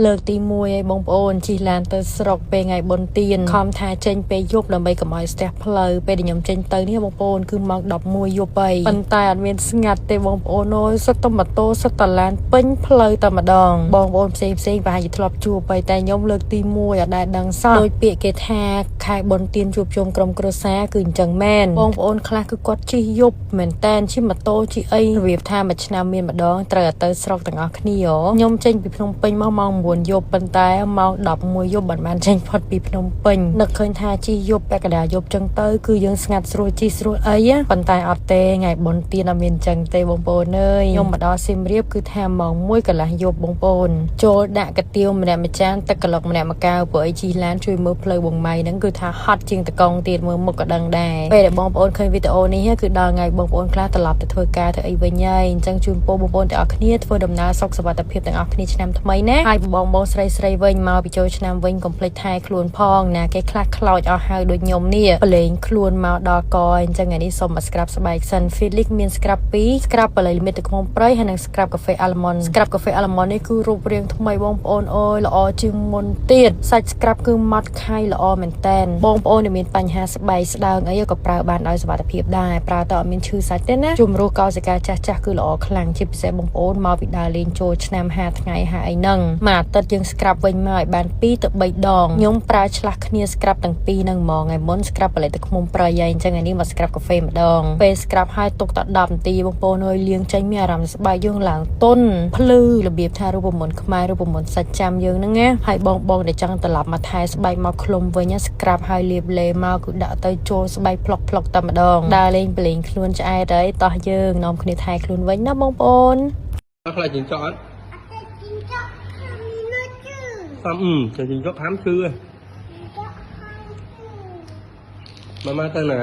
លើកទី1ឲ្យបងប្អូនជិះឡានទៅស្រុកពេលថ្ងៃបុណ្យទានខំថាចេញពេលយប់ដើម្បីកុំឲ្យស្ទះផ្លូវពេលដែលខ្ញុំចេញទៅនេះបងប្អូនគឺម៉ោង11យប់ហើយប៉ុន្តែអត់មានស្ងាត់ទេបងប្អូនអើយសុទ្ធតែម៉ូតូសុទ្ធតែឡានពេញផ្លូវតែម្ដងបងប្អូនផ្សេងផ្សេងប្រហែលជាធ្លាប់ជួបហើយតែខ្ញុំលើកទី1អត់ដែលដឹងសោះដោយពាក្យគេថាខែបុណ្យទានជួបជុំក្រុមគ្រួសារគឺអញ្ចឹងមែនបងប្អូនខ្លះគឺគាត់ជិះយប់មែនតែនជិះម៉ូតូជិះអីរបៀបថាមួយឆ្នាំមានម្ដងត្រូវតែទៅស្រុកទាំងអស់គ្នាខ្ញុំចេញពីភ្នំពេញមកម៉ោង9យប់ប៉ុន្តែម៉ោង11យប់បានបានចេញផុតពីភ្នំពេញនឹកឃើញថាជិះយប់ពាក់កណ្ដាលយប់ចឹងទៅគឺយើងស្ងាត់ស្រួលជិះស្រួលអីប៉ុន្តែអត់ទេថ្ងៃបុណ្យទានអត់មានចឹងទេបងប្អូនអើយខ្ញុំមកដល់សៀមរាបគឺថាម៉ោង1កន្លះយប់បងប្អូនចូលដាក់កាទៀវម្នាក់មួយចានទឹកក្លុកម្នាក់មួយកែវព្រោះអីជិះឡានជួយមើលផ្លូវបងម៉ៃហ្នឹងគឺថាហត់ជាងតកងទៀតមើលមុខក៏ដឹងដែរពេលដែលបងប្អូនឃើញវីដេអូនេះគឺដល់ថ្ងៃបងប្អូនខ្លះត្រឡប់ទៅធ្វើការធ្វើអីវិញហើយអញ្ចឹងជូនពរបងប្អូនទាំងអស់គ្នាធ្វើដំណើរសុខសុវត្ថិភាពទាំងអស់គ្នាឆ្នាំថ្មីណាហើយបងបងស្រីស្រីវិញមកពីចូលឆ្នាំវិញកុំភ្លេចថែខ្លួនផងណាគេខ្លះខ្លោចអស់ហើយដូចខ្ញុំនេះប្រឡែងខ្លួនមកដល់កអញ្ចឹងថ្ងៃនេះសូមមក scrub ស្បែកសិន Felix មាន scrub 2 scrub បល័យមិត្តក្នុងព្រៃហើយនិង scrub កាហ្វេ almond scrub កាហ្វេ almond នេះគឺរូបរាងថ្មីបងប្អូនអើយល្អជាងមុនទៀតសាច់ scrub គឺម៉ត់ខៃល្អមែនតែនបងប្អូនដែលមានបញ្ហាស្បែកស្ដើងអីក៏ប្រើបានដោយសុវត្ថិភាពដែរប្រើទៅអត់មានឈឺសាច់ទេណាជំរុះកោសិកាចាស់ចាស់គឺល្អខ្លាំងជាពិសេសបងប្អូនមកពីដើរលេងចូលឆ្នាំ5ថ្ងៃ5អីហ្នឹងមួយអាទិត្យយើង scrub វិញមកឲ្យបាន2ទៅ3ដងខ្ញុំប្រើឆ្លាស់គ្នា scrub ទាំងពីរហ្នឹងហ្មងថ្ងៃមុន scrub ផលិតឃ្មុំព្រៃហើយអញ្ចឹងថ្ងៃនេះមក scrub កាហ្វេម្ដងពេល scrub ហើយទុកតែ10នាទីបងប្អូនអើយលាងចេញមានអារម្មណ៍ស្បែកយើងឡើងទន់ភ្លឺរបៀបថារូបមន្តខ្មែររូបមន្តសាច់ចាំយើងហ្នឹងណាហើយបងបងដែលចង់ត្រឡប់មកថែស្បែកមកឃ្លុំវិញ scrub ហើយលាបលេមកគឺដាក់ទៅចូលស្បែកផ្លុកផ្លុកតែម្ដងដើរលេងប្រឡែងខ្លួនឆ្អែតហើយតោះយើងនាំគ្នាថែខ្លួនវិញណាបងប្អូន អត់ខ្លាចចិញ្ចក់អត់តាមអឺចិញ្ចក់ខាំឈឺហ៎ម៉ាម៉ាទៅណា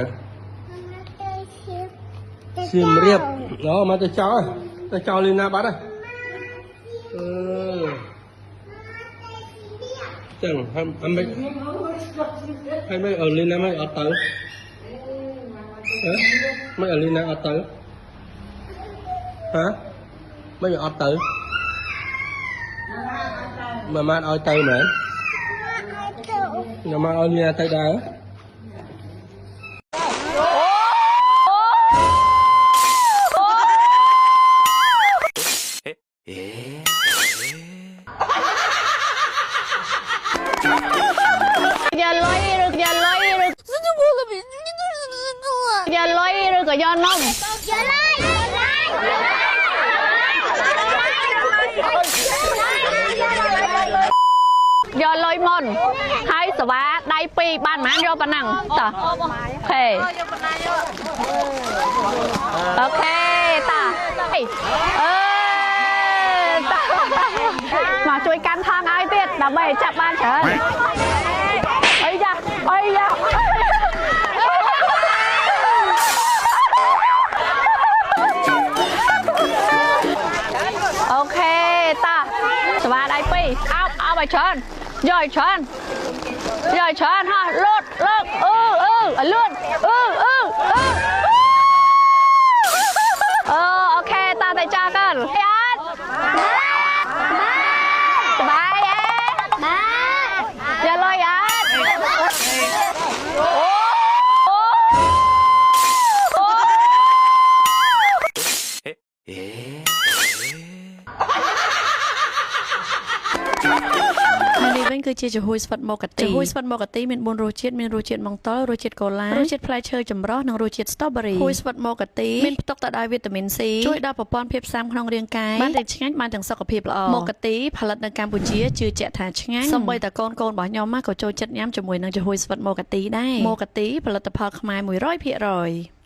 សៀមរាបអូមកទៅចោលទៅចោលលីណាបាត់ហ៎អឺចឹងហើយអមិនហើយមិនអលីណាមិនអត់ទៅហ៎មិនអលីណាអត់ទៅហ៎មិនអត់ទៅម៉ាម៉ាឲ្យទៅមែនម៉ាម៉ាឲ្យលីណាទៅដែរ យកលុយឬយកលុយឬយកលុយឬក៏យកនំ យកលុយ យកលុយមុនហើយសវ៉ាដៃពីរបានប៉ុន្មានយកប៉ុណ្ណឹងតោះ OK OK តោះអេតោះមកជួយកាន់ថងឲ្យទៀតដើម្បីឲ្យចាប់បានច្រើនអីយ៉ាអីយ៉ា OK តោះសវ៉ាដៃពីរអោបអោបឲ្យច្រើនយកឲ្យច្រើនយកឲ្យច្រើនហោះលោតលើកអឺអឺឲ្យលឿនអឺអឺអឺអឺ OK តោះតែចាកិនអត់សบายអេយកលុយអត់អូអូ ហើយនេះវិញគឺជាចំហួយស្វិតមកកាទីចំហួយស្វិតមកកាទីមាន4រសជាតិមានរសជាតិម៉ង់តុលរសជាតិកូឡារសជាតិផ្លែឈើចម្រុះនិងរសជាតិ strawberry ហួយស្វិតមកកាទីមានផ្ទុកទៅដោយវីតាមីន C ជួយដល់ប្រព័ន្ធភាពស៊ាំក្នុងរាងកាយបានទាំងឆ្ងាញ់បានទាំងសុខភាពល្អមកកាទីផលិតនៅកម្ពុជាជឿជាក់ថាឆ្ងាញ់សូម្បីតែកូនកូនរបស់ខ្ញុំក៏ចូលចិត្តញ៉ាំជាមួយនឹងចំហួយស្វិតមកកាទីដែរមកកាទីផលិតផលខ្មែរ100%។